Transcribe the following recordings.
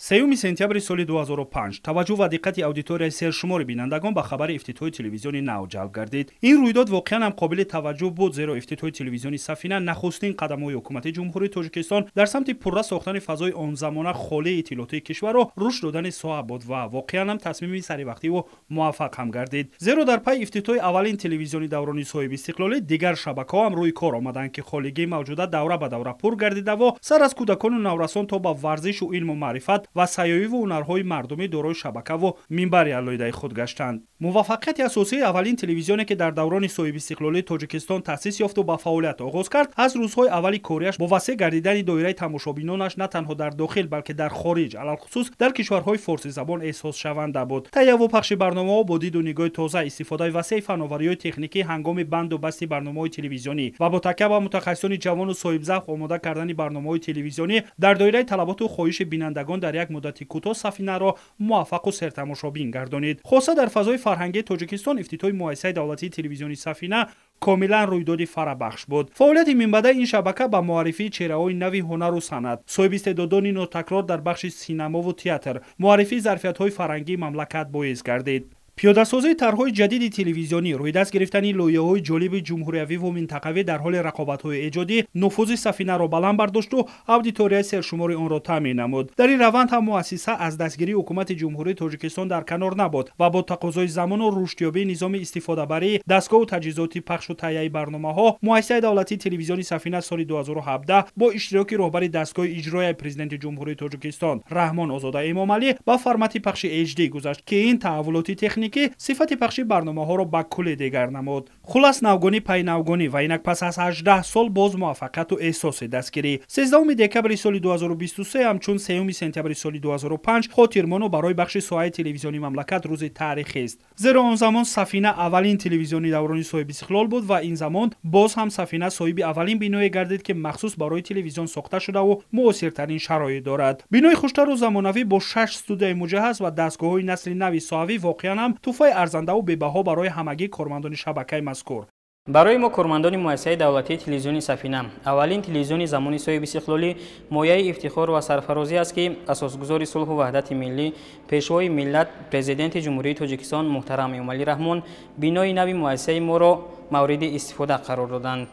3 сентябри соли 2005 таваҷҷӯҳ ва диққати аудиторияи сершумори бинандагон ба хабари ифтитоҳи телевизиони нав ҷалб гардид. Ин рӯйдод воқеан ҳам қобили таваҷҷӯҳ буд, зеро ифтитоҳи телевизиони Сафина нахустин қадамҳои ҳукумати Ҷумҳурии Тоҷикистон дар самти пурра сохтани фазои он замона холии иттилоотии кишварро рушд додани соҳа буд ва воқеан ҳам тасмими саривақтиву муваффақ ҳам гардид. Зеро дар пайи ифтитоҳи аввалин телевизиони даврони соҳибистиқлолӣ дигар шабакаҳо ҳам рӯи кор омаданд, ки холигии мавҷуда давра ба давра пур гардидаву сар аз кӯдакону наврасон то ба варзишу илму маърифат ва сайёҳиву ҳунарҳои мардумӣ дорои шабакаву минбари алоҳидаи худ гаштанд. Муваффақияти асосии аввалин телевизионе, ки дар даврони соҳибистиқлолии Тоҷикистон таъсис ёфту ба фаъолият оғоз кард, аз рӯзҳои аввали кориаш бо васеъ гардидани доираи тамошобинонаш на танҳо дар дохил, балки дар хориҷ, алалхусус дар кишварҳои форсизабон эҳсосшаванда буд. Таҳияву пахши барномаҳо бо диду нигоҳи тоза, истифодаи васеи фановариҳои техникӣ ҳангоми банду басти барномаҳои телевизионӣ ва бо такя ба мутахассисони ҷавону соҳибзавқ омода кардани барномаҳои телевизионӣ дар доираи талаботу хоҳиши бинандагон дар як муддати кӯтоҳ Сафинаро муваффақу сертамошобин гардонид. Хоса дар фазои фарҳангии Тоҷикистон ифтитоҳи муассисаи давлатии телевизиони Сафина комилан рӯйдоди фарабахш буд. Фаъолияти минбаъдаи ин шабака ба муаррифии чеҳраҳои нави ҳунару санъат, соҳиби истеъдодони нотакрор дар бахши синамову театр, муаррифии зарфиятҳои фарҳангии мамлакат боис гардид. Пиёдасозии тарҳҳои ҷадиди телевизионӣ, рӯйдаст гирифтани лоиҳаҳои ҷолиби ҷумҳуриявиву минтақавӣ дар ҳоли рақобатҳои эҷодӣ нуфузи Сафинаро баланд бардошту аудиторияи сершумори онро таъмин намуд. Дар ин раванд ҳам муассиса аз дастгирии ҳукумати Ҷумҳурии Тоҷикистон дар канор набуд ва бо тақозои замону рушдёбии низоми истифодабарии дастгоҳу таҷҳизоти пахшу таҳияи барномаҳо муассисаи давлатии телевизиони Сафина соли 2017 бо иштироки роҳбари дастгоҳи иҷроияи Президенти Ҷумҳурии Тоҷикистон Раҳмон Озода Эмомалӣ ба формати пахши HD гузашт, ки ин таҳаввулоти техникӣ сифати пахши барномаҳоро ба кулле дигар намуд. Хулас, навгонӣ пай навгонӣ ва инак пас аз 18 сол боз муваффақияту эҳсоси дастгирӣ. 13 декабри соли 2023 ҳамчун 3 сентябри соли 2005 хотирмону барои бахши соҳаи телевизиони мамлакат рӯзи таърихист. Зеро он замон Сафина аввалин телевизиони даврони соҳибистиқлол буд ва ин замон боз ҳам Сафина соҳиби аввалин биное гардид, ки махсус барои телевизион сохта шудаву муосиртарин шароит дорад. Бинои хуштару замонавӣ бо 6 студияи муҷаҳҳаз ва дастгоҳҳои насли нави соҳавӣ воқеан ҳам туҳфаи арзандаву бебаҳо барои ҳамагии кормандони шабакаи мазкур. Барои мо, кормандони муассисаи давлатии телевизиони Сафина, аввалин телевизиони замони соҳибистиқлолӣ, мояи ифтихор ва сарфарозӣ аст, ки асосгузори сулҳу ваҳдати миллӣ, пешвои миллат, Президенти Ҷумҳурии Тоҷикистон муҳтарам Эмомалӣ Раҳмон бинои нави муассисаи моро мавриди истифода қарор доданд.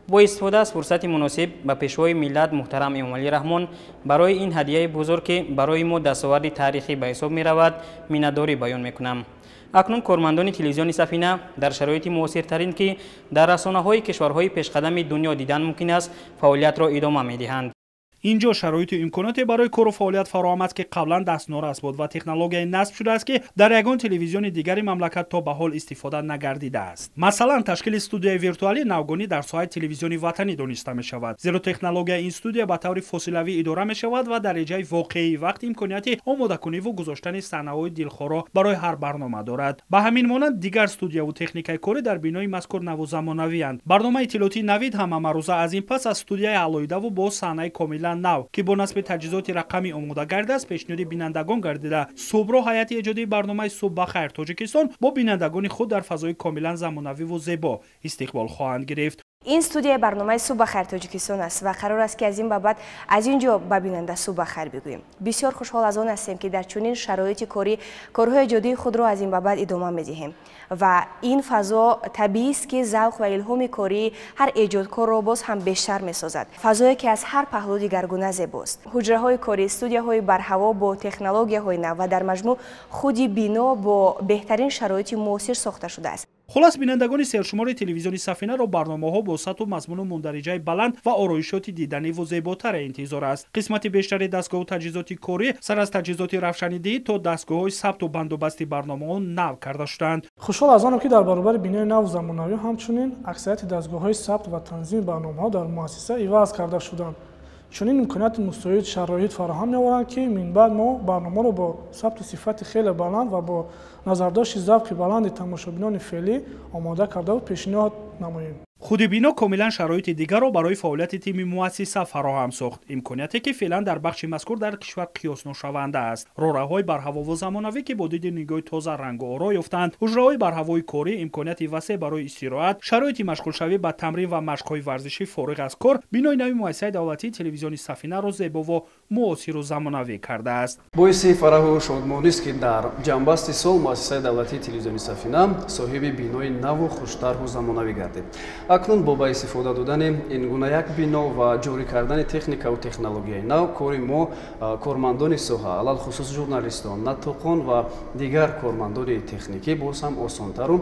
Бо истифода аз фурсати муносиб ба пешвои миллат муҳтарам Эмомалӣ Раҳмон барои ин ҳадияи бузург, ки барои мо дастоварди таърихӣ ба ҳисоб меравад, миннатдорӣ баён мекунам. Акнун кормандони телевизиони Сафина дар шароити муосиртарин, ки дар расонаҳои кишварҳои пешқадами дунё дидан мумкин аст, фаъолиятро идома медиҳанд. Инҷо шароиту имконоте барои кору фаъолият фароҳам аст, ки қаблан дастнорас буд ва технологияи насб шудааст, ки дар ягон телевизиони дигари мамлакат то ба ҳол истифода нагардидааст. Масалан, ташкили студияи виртуалӣ навгонӣ дар соҳаи телевизиони ватанӣ дониста мешавад, зеро технологияи ин студия ба таври фосилавӣ идора мешавад ва дар реҷаи воқеии вақт имконияти омодакуниву гузоштани саҳнаҳои дилхоҳро барои ҳар барнома дорад. Ба ҳамин монанд дигар студияву техникаи корӣ дар бинои мазкур наву замонавианд. Барномаи иттилоотии Навид ҳам ҳамарӯза аз ин пас аз студияи алоҳидаву бо саҳнаи комилан нав, ки бо насби таҷҳизоти рақамӣ омода гардидааст, пешниҳоди бинандагон гардида, субҳро ҳайати эҷодии барномаи «Субҳ ба хайр, Тоҷикистон» бо бинандагони худ дар фазои комилан замонавиву зебо истиқбол хоҳанд гирифт. Ин студияи барномаи «Субҳ ба хайр, Тоҷикистон» аст ва қарор аст, ки аз ин ба баъд аз ин ҷо ба бинанда субҳ ба хайр бигӯем. Бисёр хушҳол аз он ҳастем, ки дар чунин шароити корӣ корҳои эҷодии худро аз ин ба баъд идома медиҳем ва ин фазо табиист, ки завқ ва илҳоми кории ҳар эҷодкорро боз ҳам бештар месозад. Фазое, ки аз ҳар паҳлӯ дигаргуна зебост: ҳуҷраҳои корӣ, студияҳои барҳаво бо технологияҳои нав ва дар маҷмӯъ худи бино бо беҳтарин шароити муосир сохта шудааст. Хулас, бинандагони сершумори телевизиони Сафинаро барномаҳо бо сатҳу мазмуну мундариҷаи баланд ва ороишоти диданиву зеботаре интизор аст. Қисмати бештари дастгоҳу таҷҳизоти корӣ, сар аз таҷҳизоти равшанидиҳӣ то дастгоҳҳои сабту бандубасти барномаҳо нав карда шудаанд. Хушҳол аз онам, ки дар баробари бинои наву замонавӣ ҳамчунин аксарияти дастгоҳҳои сабт ва танзими барномаҳо дар муассиса иваз карда шуданд. Чунин имконияти мусоид шароит фароҳам меоваранд, ки минбаъд мо барномаро бо сабту сифати хеле баланд ва бо назардошти завқи баланди тамошобинони феълӣ омода кардаву пешниҳод намоем. Худи бино комилан шароити дигарро барои фаъолияти тими муассиса фароҳам сохт, имконияте, ки феълан дар бахши мазкур дар кишвар қиёсношаванда аст. Роҳравҳои барҳавову замонавӣ, ки бо диди нигоҳи тоза рангу оро ёфтаанд, ҳуҷраҳои барҳавои корӣ, имконияти васеъ барои истироҳат, шароити машғулшавӣ ба тамрин ва машқҳои варзишӣ фориғ аз кор бинои нави муассисаи давлатии телевизиони Сафинаро зебову муосиру замонавӣ кардааст. Боиси фараҳу шодмонист, ки дар ҷамъбасти сол муассисаи давлатии телевизиони Сафина соҳиби бинои наву хуштарҳу замонавӣ гардид. Акнун бо ба истифода додани ин гуна як бино ва ҷорӣ кардани техникаву технологияи нав, кори мо, кормандони соҳа, алалхусус журналистон, наттоқон ва дигар кормандони техникӣ, боз ҳам осонтару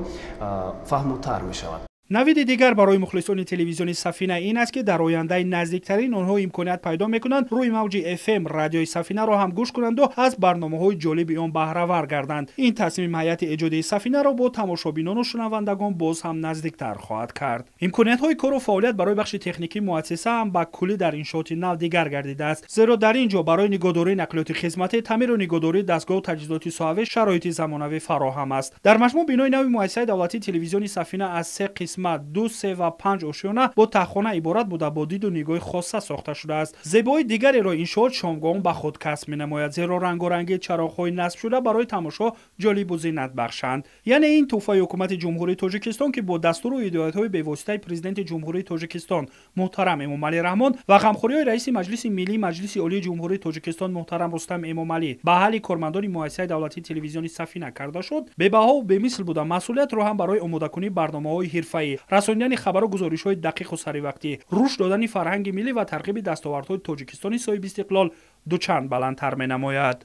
фаҳмутар мешавад. Навиди дигар барои мухлисони телевизиони Сафина ин аст, ки дар ояндаи наздиктарин онҳо имконият пайдо мекунанд, рӯи мавҷи FM радиои Сафинаро ҳам гӯш кунанду аз барномаҳои ҷолиби он баҳравар гарданд. Ин тасмими ҳайати эҷодии Сафинаро бо тамошобинону шунавандагон боз ҳам наздиктар хоҳад кард. Имкониятҳои кору фаъолият барои бахши техникии муассиса ҳам ба куллӣ дар иншооти нав дигар гардидааст, зеро дар ин ҷо барои нигоҳдории нақлиёти хизматӣ, таъмиру нигоҳдории дастгоҳу таҷҳизоти соҳавӣ шароити замонавӣ фароҳам аст. Дар маҷмӯъ, бинои нави муассисаи давлатии телевизиони Сафина аз се қисмат, ду, се ва панҷ ошёна бо таҳхона иборат буда, бо диду нигоҳи хоса сохта шудааст. Зебоии дигареро иншоот шомгоҳон ба худ касб менамояд, зеро рангорангии чароғҳои насбшуда барои тамошо ҷолибу зинат бахшанд. Яъне ин тӯҳфаи ҳукумати Ҷумҳурии Тоҷикистон, ки бо дастуру ҳидоятҳои бевоситаи Президенти Ҷумҳурии Тоҷикистон муҳтарам Эмомалӣ Раҳмон ва ғамхориҳои раиси Маҷлиси Миллии Маҷлиси Олии Ҷумҳурии Тоҷикистон муҳтарам Рустам Эмомалӣ ба ҳалли кормандони муассисаи давлатии телевизиони Сафина карда шуд, бебаҳову бемисл буда, масъулиятро ҳам барои омодакунии барномаҳои ҳирфаӣ, расонидани хабару гузоришҳои дақиқу саривақтӣ, рушд додани фарҳанги миллӣ ва тарғиби дастовардҳои Тоҷикистони соҳибистиқлол дучанд баландтар менамояд.